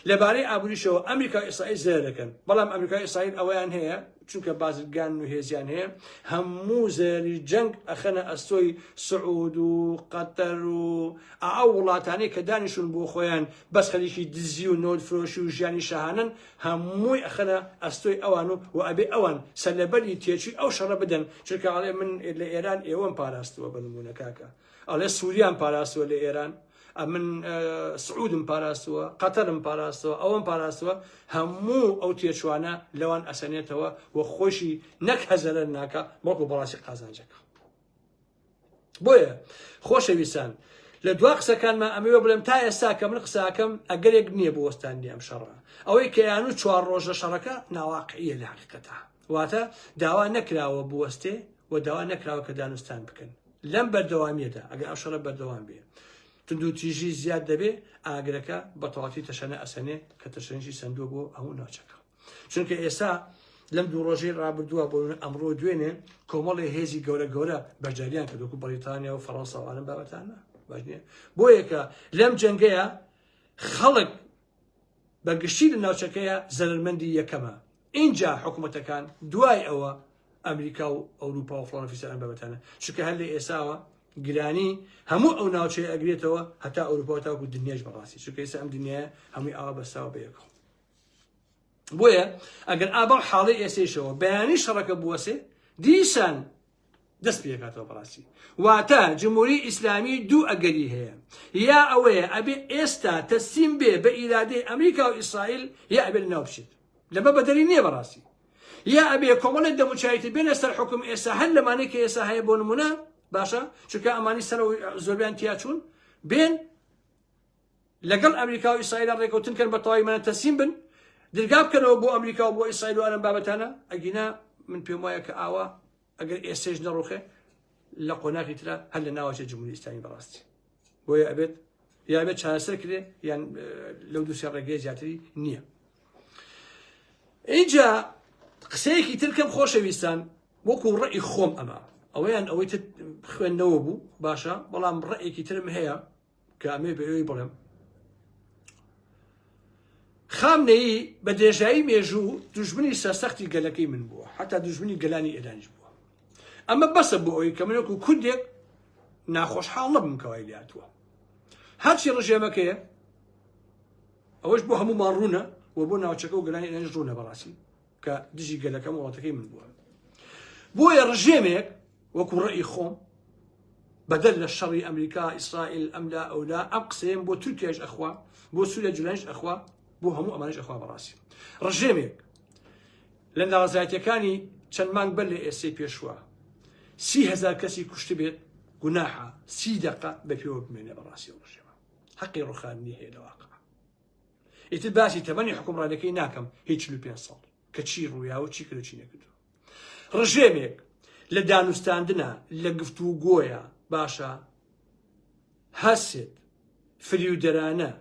لەبارەی ئابووریشەوە ئەمریکا و ئیسرائیل زەرەر دەکەن بەڵام ئەمریکا و ئیسرائیل ئەوەیان هەیە چونکە بازرگان و هێزیان هەیە هەموو زەرەری جەنگ ئەخەنە ئەستۆی سعود و قەتەر و ئەو وڵاتانەی کە دانیشتوون بۆ خۆیان بەس خەریکی دزی و نەوت فرۆشی و ژیانی شاهانەن هەمووی ئەخەنە ئەستۆی ئەوان و و ئەبێ ئەوان سەرلەبەری تێچووی ئەو شەڕە بدەن چونکە ئەڵێ من لە ئێران ئێوەم پاراستووە بە نموونە کاکە ئەڵێ سووریان پاراستووە لە ئێران ئەمن سعودم پاراستووە قەتەرم پاراستووە ئەوەم پاراستووە هەموو ئەو تێچوانە لەوان ئەسەنێتەوە و خۆشی نەک هەزەرەر ناکە بەڵکو بەڕاستی قازانجەکە بۆیە خۆشەویستان لە دوا قسەکانما ئەمەوێ بڵێم تا ئێستا کە من قساکەم ئەگەرێک نییە بۆ وەستاندنی ئەم شەڕە ئەوەی کە یان و چوار ڕۆژە شەڕەکە ناواقعیە لە حقیقەتە واتە داوا نەکراوە بوەستێ و داوا نەکراوە کە دانوستان بکەن لەم بەردەوامیەدا ئەگەر ئەم شەڕە بەردەوام بێ توندوتیژی زیاد دەبێ ئاگرەکە بە تەواتی تەشەنە ئەسەنێ کە تەشەنیشی سندووە بۆ هەموو ناوچەکە چونکە ئێستا لەم دوو ڕۆژەی ڕابردووە بۆ ئەمڕۆ دوێنێ کۆمەڵی هێزی گەورە گەورە بەشداریان کرد وەکو بەریتانیا و فەڕەنسا و ئەم بابەتانە باش نییە بۆیەکە لەم جەنگەیە خەڵک بە گشتی لە ناوچەکەیە زەرمەندی یەکەمە اینجا حکوومەتەکان دوای ئەوە ئەمریکا و ئەوروپا و فڵان فیسار ئەم بابەتانە چونکە هەر لە ئێساوە. گرانی هەموو ئەو ناوچەیە ئەگرێتەوە هەتا ئەوروپا و تاکو دنیاش بەڕاستی چونکە ئێستا ئەم دنیایە هەمووی ئاوا بەستاوە بەیەکەوە. بۆیە ئەگەر ئا بەم حاڵەی ئێسەیشەوە بەیانی شەڕەکە بوەسێ دیسان دەست پێکاتەوە بەڕاستی واتە جمهوری ئیسلامی دوو ئەگەری هەیە یا ئەوەیە ئەبێ ئێستا تەسلیم بێ بە ئیرادەی ئەمریکا و ئیسرائیل یا ئەبێ لەناو بچێت لەمە بەدەری نییە بەڕاستی یا ئەبێ کۆمەڵێک دەموچاوی بێنە سەر حکوم ئێستا هەر لەمانەی کە ئێستا هەیە بۆ نمونە باشە چونکە ئەمانی سەرەوە زۆربیان تیاچوون بێن لەگەڵ ئەمریکا و ئیسرائیل ڕێکەوتن کەن بە تەواوی مانە تەسلیم بن درگا بکەنەوە بۆ ئەمریکا و بۆ ئیسرائیل و ئەم بابەتانە ئەگینا من پێم وایە کە ئاوا ئەگەر ئێستێش نەڕوخێ لە قۆناغی ترا هەر لە ناوەچێ جمهوری ئیسلامی بەڕاستی بۆیە ئەبێت یا بێت چارەسەر کرێ یان لەو دووسێ ڕێگەی زیاتری نییە اینجا قسەیەکی تر کەم خۆشەویستان وەکو ڕئی خۆم ئەمە ئەوەیان ئەوەی تر خوێندنەوە بوو باشە بەڵام ڕئێکی ترم هەیە کە ئەمێ بە ئێوەی بڵێم خامنەیی بە درێژایی مێژوو دوژمنی سەرسەختی گەلەکەی من بووە حتا دوژمنی گەلانی ئێرانیش بووە ئەمە بەسە بۆ ئەوەی کە من وەکو کوردێک ناخۆشحاڵ نەبم کەوای لاتووە هەرچی ڕژێمەکەیە ئەوەش بۆ هەموومان ڕوونە و بۆ ناوچەکە و گەلانی ئێرانیش ڕوونە بەڕاستی کە دژی گەلەکەم وڵاتەکەی من بووە بۆیە ڕژێمێک وەکو ڕەئی خۆم بەدەر لە شەڕی ئەمریکا ئیسرائیل ئەملا ئەولا ئەم قسەیەم بۆ تورکیاش ئەخوا بۆ سووریا جولانیش ئەخوا بۆ هەموو ئەمانش ئەخوا بەڕاستی ڕژێمێک لە ناڕەزایەتیەکانی چەند مانگ بەر لە ئێسەی پێشوە 30هزار کەسی کوشتبێت گوناحە سی دقە بە پێوە بمێنێ بەڕاستی ڕژێمە حەقی ڕوخاندنی هەیە لە واقع ئیتر باسی تەمەنی حکومڕانەکەی ناکەم هیچ 45 ساڵ کە چی ڕوویا و چی کرد و چی نەکردو ڕژێمێک لە دانوستاندنە لە گفتوگۆیە باشە هەسێت فریودەرانە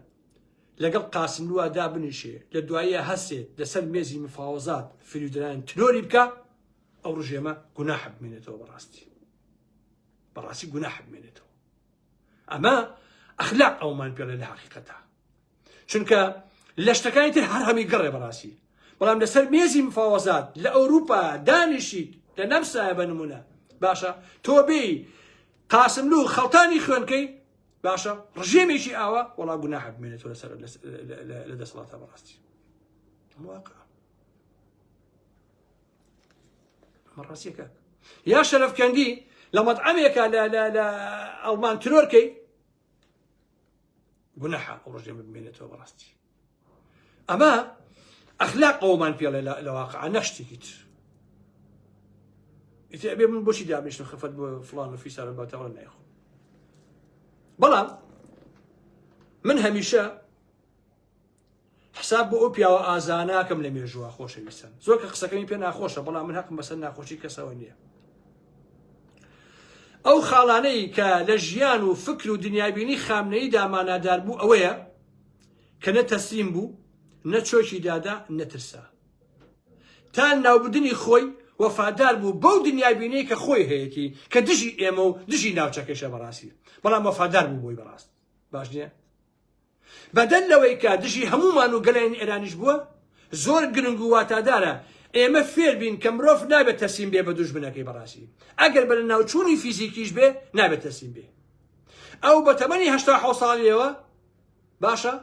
لەگەڵ قاسملووا دابنیشێ لە دواییە هەسێت لەسەر مێزی مفاوەزات فریودەران ترۆری بکە ئەو ڕژێمە گوناح بمێنێتەوە بەڕاستی بەڕاستی گوناح بمێنێتەوە ئەمە ئەخلاق ئەومان پێڵێ لە حقیقەتە چونکە لە شتەکانی تر هەر هەمی گەڕێ بەڕاستی بەڵام لەسەر مێزی مفاوەزات لە ئەوروپا دانیشیت لە نەمسایە بە نمونە باشە تۆ بێی قاسملو خەڵتانی خوێنکەی باشە ڕژێمێکی ئاوا وەڵا گوناح بمێنێتەوە لەسەر لە دەسەڵاتە بەڕاستی واقع ڕاستیەکە یا شەرەفکەندی لە مەطعەمێکە لە لە لە ئەڵمان ترۆرکەی گوناحە ئەو ڕژێمە بمێنێتەوە بەڕاستی ئەمە ئەخلاق ئەومان پێڵێ لە واقع نەشتێکی تر ئیتر ئەبێ من بۆچی دابنیشتم خەفەت بۆ فڵان و فیسارە باتەوە نایخۆم بەڵام من هەمیشە حساب بۆ ئەو پیاوە ئازاناکەم لە مێژووە خۆشەویستن زۆر کە قسەکەمی پێ ناخۆشە بەڵام من حەقم بەسەر ناخۆشی کەسەوە نییە ئەو خاڵانەی کە لە ژیان و فکر و دنیابینی خامنەییدا مانادار بوو ئەوەیە کە نە تەسلیم بوو نە چۆکی دادا نەترسا تا ناوبردنی خۆی وەفادار بوو بەو دنیابینەی کە خۆی هەیەتی کە دژی ئێمە و دژی ناوچەکەشە بەڕاستی بەڵام وەفادار بوو بۆی بەڕاست باش نییە بەدەر لەوەی کە دژی هەموومان و گەلانی ئێرانیش بووە، زۆر گرنگ و واتادارە ئێمە فێر بین کە مرۆڤ نابێت تەسلیم بێ بە دوژمنەکەی بەڕاستی ئەگەر بە لەناوچوونی فیزیکیش بێ نابێت تەسلیم بێ ئەو بە تەمەنی 87 ساڵیەوە باشە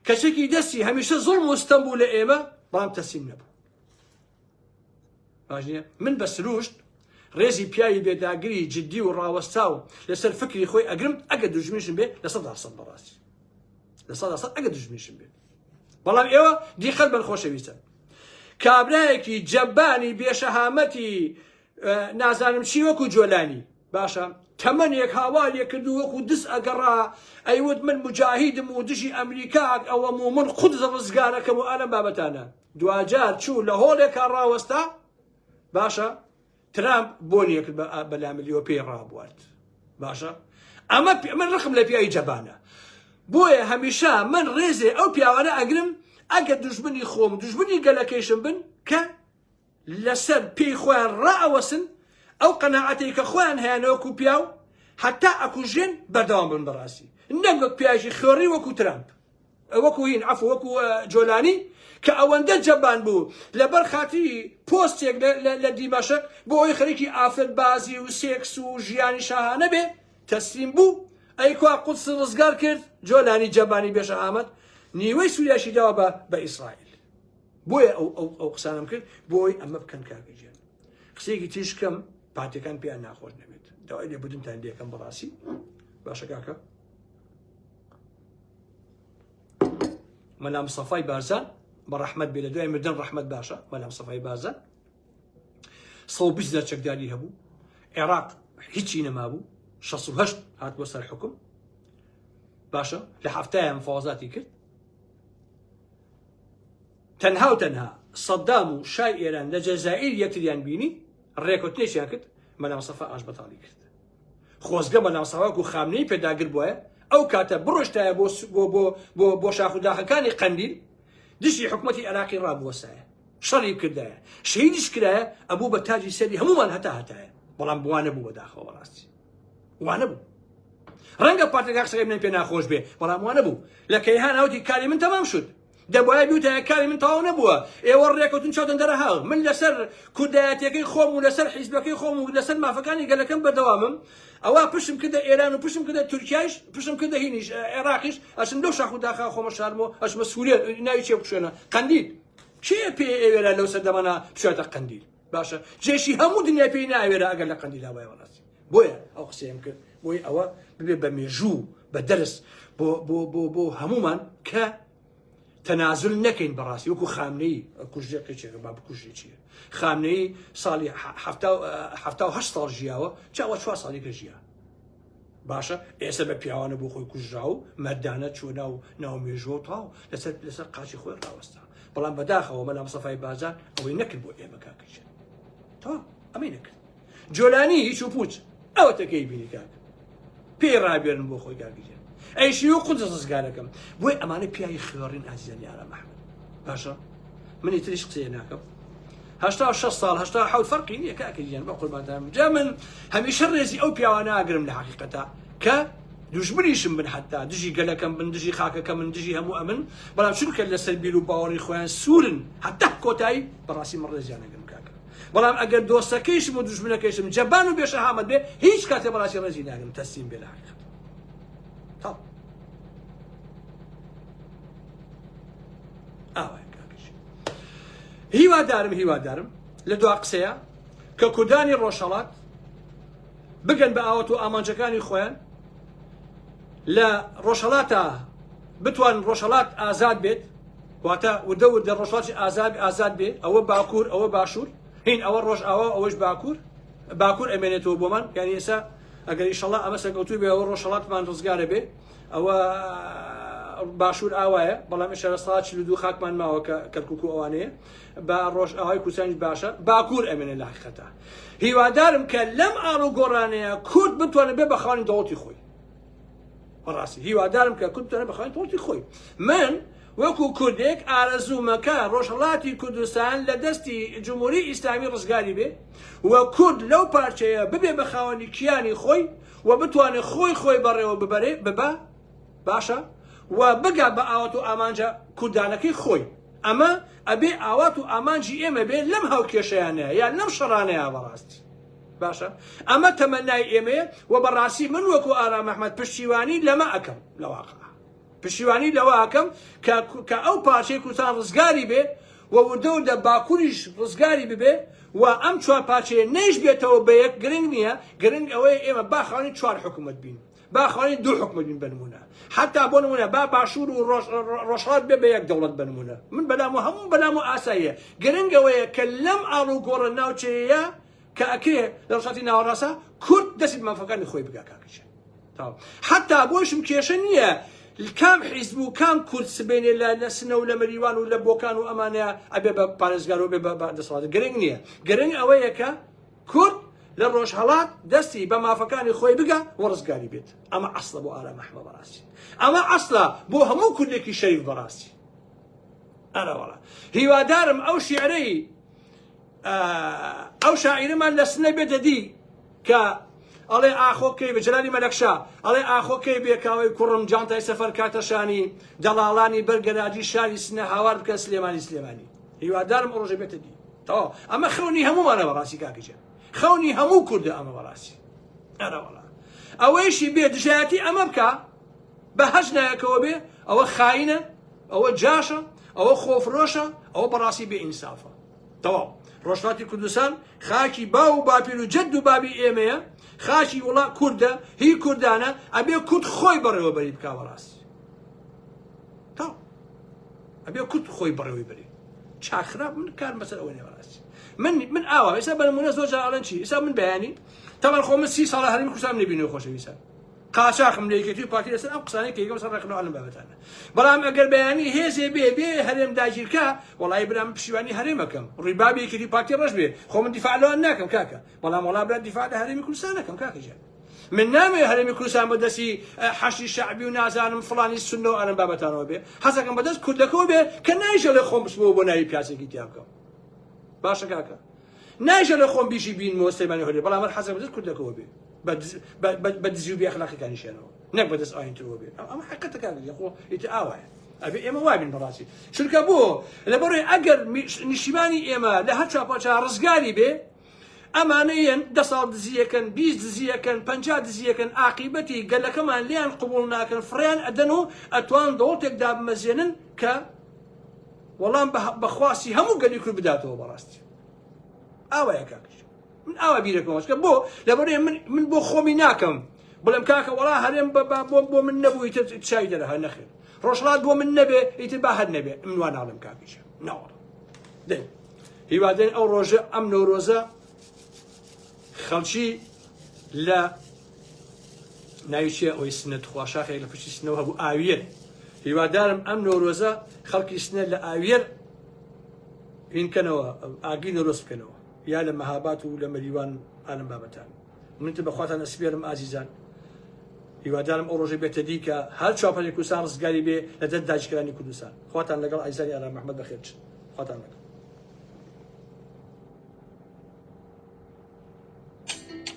کەچێکی دەستی هەمیشە زوڵم و ستەم بوو لە ئێمە بەڵام تەسلیم نەبوو باش نییە من بە سروشت ڕێزی پیاوی بێداگری جدی و ڕاوەستاو لەسەر فکری خۆی ئەگرم ئەگە دوژمنیشم بێ 100% بەڕاستی 100% ئەگە دوژمنیشم بێ بەڵام ئێوە دیقەت بن خۆشەویستن کابرایەکی جەبانی بێشەهامەتی نازانم چی وەکو جۆلانی باشە تەمەنێک هاوارێ کرد و وەکو دز ئەگەڕا ئەیوت من مجاهیدم و دژی ئەمریکاک ئەوەم و من قودس ڕزگارەکەم و ئالەم بابەتانە دواجار چوو لە هۆڵێکا ڕاوەستا باشە ترامپ بۆنی کرد بە لاملیەوە پێی ڕابوارد باشە ئەمە من ڕقم لە پیاوی جەبانە بۆیە هەمیشە من ڕێزێ ئەو پیاوانە ئەگرم ئەگەر دوژمنی خۆم دوژمنی گەلەکەیشم بن کە لەسەر پێی خۆیان ڕائەوەسن ئەو قەناعەتەی کە خۆیان هەیانە وەکو پیاو هەتا ئەکوژێن بەردەوام بن بەڕاستی نەک وەک پیاوێکی خوێڕی وەکو ترامپ وەکو هین عەفو وەکو جۆلانی. کە ئەوەندە جەبان بوو لەبەر خاتری پۆستێک لە دیمەشق بۆ ئەوەی خەریکی ئافرەت بازی و سێکس و ژیانی شاهانە بێ تەسلیم بوو ئەی کوا قودس ڕزگار کرد جۆلانی جەبانی بێشەهامەت نیوەی سوریاشی داوە بە بە ئیسرائیل بۆیە ئەو ئەو ئەو قسانم کرد بۆی ئەمە بکەن کاکە گیان قسەیەکی تیش کەم پارتیەکان پێیان ناخۆش نەبێت داوای لێبوردنتان لێکەم بەڕاستی باشە کاکە مەلا مستەفای بارزان بە ڕەحمەت بێ لە دوای مردن ڕەحمەت باشە مەلا مستەفای بارزان 120 هەزار چەکداری هەبوو عێراق هیچی نەمابوو 68 هات بۆ سەر حکوم باشە لە هەفتایە مفاوەزاتی کرد تەنها و تەنها سەدام و شای ئێران لە جەزائیر یەکتریان بینی ڕێکوتنێکیان کرد مەلا مستەفا ئاش بەتاڵی کرد خۆزگە مەلا مستەفا وەکو خامنەیی پێداگر بوایە ئەو کاتە بڕۆشتایە بۆ بۆ بۆ بۆ بۆ شاخ و داخەکانی قەندیل دژی حکومەتی عێراقی ڕابوەسایە شەڕی بکردایە شەهیدیش کرایە ئەبوو بە تاجی سەری هەمومان هەتا هەتایە بەڵام بوانە بوو بەداخەوە بەڕاستی وانە بوو ڕەنگە پارتەکە قسەکەی من پێ ناخۆش بێ بەڵام وانە بوو لە کەیهان ئەوتی کاری من تەمام شد دەبوایە بیوتایە کاری من تەواو نەبووە ئێوە ڕێکەوتن چاوتان دەرەهاو من لەسەر کوردایەتیەکەی خۆم و لەسەر حیزبەکەی خۆم و لەسەر مافەکانی گەلەکەم بەردەوامم ئەوە پشتم کردە ئێران و پشتم کردە تورکیایش پشتم کردە هینیش عێراقیش ئەچم لەو شاخ و داخا خۆمە شارمەوە ئەچمە سوورێ ناوی چێ بشوێنە قەندیل کێ پێ ئێوێرا لەو سەردەمانە بچێتە قەندیل باشە جێشی هەموو دنیای پێی ناوێرا ئەگەر لە قەندیلا وایە وەڕاستی بۆیە ئەو قسەیەم کرد بۆی ئەوە ببێ بە مێژوو بە دەرس بۆ بۆ بۆ بۆ هەمومان کە تەنازل نەکەین بەڕاستی وەکو خامنەیی کوژێ قیچێکە با بکوژێ چیە خامنەیی ساڵی 78 ساڵ ژیاوە چاوە چوار ساڵی کە ژیا باشە ئێستا بە پیاوانە بۆ خۆی کوژرا و مەردانە چوە ناو ناو مێژوە تاو لەسەر لەسەر قاچی خۆی ڕاوەستا بەڵام بەداخەوە مەلا مستەفای بارزان ئەوەی نەکرد بۆ ئێمە کاکەچێت تا ئەمەی نەکرد جۆلانی هیچ و پوچ ئەوە تەکەی بینی کاک پێی ڕابێرن بۆ خۆی کاکەجێن ئەیشی و قودس ڕزگارەکەم بۆی ئەمانە پیاوی خوێڕین ئازیزانی ئارام ئەحمەد باشە منی تریش قسەیە ناکەم 86 ساڵ 87 فەرقی نییە کاکە گیان بە قوربانتان جا من هەمیشە ڕێزی ئەو پیاوانە ئاگرم لە حقیقەتە کە دوژمنیشم بن حتا دژی گەلەکەم بن دژی خاکەکە من دژی هەموو ئەمن بەڵام چونکە لەسەر بیر و باوەڕی خۆیان سوورن حتا کۆتایی بەڕاستی من ڕێزیان ئەگرم کاکە بەڵام ئەگەر دۆستەکەیشم و دوژمنەکەیشم جەبان و بێشەهامەت بێ هیچ کاتێ بەڕاستی ڕێزی ناگرم تەسلیم بێ لە حقیقەت تاو ئاوایە کاکەش هیوادارم هیوادارم لە دوا قسەیە کە کوردانی ڕۆژهەڵات بگەن بە ئاوات و ئامانجەکانی خۆیان لە ڕۆژهەڵاتە بتوان ڕۆژهەڵات ئازاد بێت واتە وردە وردە ڕۆژهەڵاتی ئازاد ئازاد بێ ئەوە باکوور ئەوە باشوور هین ئەوە ڕۆژئاوا ئەوەش باکوور باکوور ئەمێنێتەوە بۆمان یعنی ئێستا ئەگەر ئیشەڵا ئەمە سەرکەوتوو بێ ئەوە ڕۆژهەڵاتمان ڕزگارە بێ ئەوە باشوور ئاوایە بەڵام ئێشتا لە ساڵ 42 خاکمان ماوە کە کەرکک و ئەوانەیە بە ڕۆژ ئاوای کوردستانیش باشە باکوور ئەمێنێ لە حقیقەتە هیوادارم کە لەم ئاڵ و گۆڕانەیە کورد بتوانێت بێ بە خاوەنی دەوڵەتی خۆی بەڕاستی هیوادارم کە کورد بتوانێت بە خاوەنی دەوڵەتی خۆی من وەکو کوردێک ئارەزوومەکە ڕۆژهەڵاتی کوردستان لە دەستی جمهوری ئیسلامی ڕزگاری بێ و کورد لەو پارچەیە ببێ بە خاوەنی کیانی خۆی و بتوانێت خۆی خۆی بەڕێوە ببەرێ ببا باشە و بگا بە ئاوات و ئامانجە کوردانەکەی خۆی ئەمە ئەبێ ئاوات و ئامانجی ئێمە بێ لەم هاوکێشەیانە یان لەم شەڕانەیە بەڕاستی باشە ئەمە تەمەنای ئێمەیە و بەڕاستی من وەکو ئارام ئەحمەد پشتیوانی لەمە ئەکەم لە واقع پشتیوانی لەوە ئەکەم کە کە ئەو پارچەی کوردستان ڕزگاری بێ و وردە وردە باکوریش ڕزگاری ببێ و ئەم چوار پارچەیە نەیش بێتەوە بە یەک گرنگ نییە گرنگ ئەوەیە ئێمە با خاوەنی چوار حکوومەت بین با خاوەنی دوو حکومەت بین بەنمونە حتا بۆ نمونە با باشوور و ڕۆژهەڵات بێ بە یەک دەوڵەت بەنمونە من بەلام و هەموو بەلام و ئاساییە گرنگ ئەوەیە کە لەم ئاڵوگۆڕە ناوچەیە کە ئەکرێ لە ڕۆژهەڵاتی ناوەڕاستە کورد دەستی بە مافەکانی خۆی بگا کاکەچێ تەواو حتا بۆشم کێشە نییە کام حیزب و کام کورد سبێنێ لە لە سنە و لە مەریوان و لە بۆکان و ئەمانەیە ئەبێ بە پارێزگار و بێ بە دەسەڵات گرنگ نییە گرنگ ئەوەیە کە کورد لە ڕۆژهەڵات دەستی بە مافەکانی خۆی بگا و ڕزگاری بێت ئەمە ئەسڵە بۆ ئارام ئەحمە بەڕاستی ئەمە ئەسڵە بۆ هەموو کوردێکی شەریف بەڕاستی ئەرەوەڵا هیوادارم ئەو شیعرەی ئەو شاعیرەمان لە سنە بێتە دی کە. ئەڵێ ئاخۆ کەی بێ جەلالی مەلەکشا ئەڵێ ئاخۆ کەی بێ کاوەی کوڕم جانتای سەفەر کاتە شانی دەڵاڵانی بەر گەراجی شاری سنە هاوار بکەن سلێمانی سلێمانی هیوادارم ئەو ڕۆژە بێتە دی تەواو ئەمە خەونی هەموومانە بەڕاستی کاکە گیان خەونی هەموو کوردە ئەمە بەڕاستی ئەرەوەڵا ئەوەیشی بێ دژایەتی ئەمە بکە بە هەچ نایەکەوە بێ ئەوە خاینە ئەوە جاشە ئەوە خۆفرۆشە ئەوە بەڕاستی بێ ئینسافە تەواو ڕۆژهەڵاتی کوردستان خاکی باو و باپیر و جەد و بابی ئێمەیە خاکی وڵا کوردە هی کوردانە ئەبێ کورد خۆی بەڕێوەبەری بکا بەڕاستی تەواو ئەبێ کورد خۆی بەڕێوەی بەرێ چاک خراپ من کارم بەسەر ئەوە نیە بەڕاستی من من ئاوا ئێستا بە نمونە زۆر جار ئەڵێن چی ئێستا من بەیانی تەبەن خۆ من سی ساڵە هەرێمی کوردستان نەبینەوە خۆشەویستان قاچاخم لە یەکێتی و پارتی لەسەر ئەم قسانەی کە یەکەم سەر ڕێکخراوە لەم بابەتانە بەڵام ئەگەر بەیانی هێزێ بێ بێ هەرێم داگیرکا وەڵی برام پشیوانی هەرێمەکەم ڕیبابی یەکێتی پارتی ڕەش بێ خۆ من دیفاع لەوان ناکەم کاکە بەڵام وەڵا برا دیفاع لە هەرێمی کوردستان نەکەم کاکە گیان من نامەوێ هەرێمی کوردستان بە دەستی حەشی شەعبی و نازانم فڵانی سوننە و ئەم بابەتانەوە بێ حەزەکەم بەدەست کوردەکەوە بێ کە نایژەڵێ خۆم بچمەوە بۆ ناوی پیاسێکی تیا بکەم باشە کاکە نایژەڵێ خۆم بیژی بینمەوە سلێمانی هەولێر بەڵام هەر حەزەکەم بەدەست کوردەکەوە بێ بە دزی و بێ ئەخلاقیەکانیشیانەوە نەک بەدەست ئاین ترەوە بێ ئەمە حەقیقەتە کاکە گیان خۆ ئیتر ئاوایە ئەبێ ئێمە وابین بەڕاستی چونکە بۆ لەبەرەوەی ئەگەر نیشتیمانی ئێمە لە هەر چاپاچا ڕزگاری بێ ئەمانە یەن دە ساڵ دزیەکەن 20 دزیەکەن 50 دزیەکەن ئاقیبەتی گەلەکەمان لێیان قبوڵ ناکەن فڕیان ئەدەن و ئەتوان دەوڵتێک دابمەزێنن کە وەڵام بەخواستی هەموو گەلی کورد بداتەوە بەڕاستی ئاوایە کاکەش من ئاوا بیرەکەمەوە چونکە بۆ لەبەرئ من من بۆ خۆمی ناکەم بڵێم کاکە وەڵا هەرێم بە بە بۆ بۆ من نەبوو ئیتر چاوی دەرەها نەخێر ڕۆژهەڵات بۆ من نەبێ ئیتر با هەر نەبێ من وا ناڵێم کاکەشە ناوەڵا دەی هیوادارین ئەو ڕۆژە ئەم نەورۆزە خەڵکی لە ناوی چییە ئەوەی سنە تخوا شاخێک لە پشتی سنەوە هەبوو ئاویەر هیوادارم ئەم نەورۆزە خەڵکی سنە لە ئاویەر هینکەنەوە ئاگری نەورۆز بکەنەوە یا لە مەهابات و لە مەریوان ئالم بابەتان من تر بەخواتان ئەسپێرم ئازیزان هیوادارم ئەو ڕۆژە بێتە دی کە هەر چوار پارچەی کوردستان ڕزگاری بێ لە دەست داگیرکەرانی کوردستان خواتان لەگەڵ ئازیزانی ئارام ئەحمەد بەخێر بچن خواتان لەگەڵ.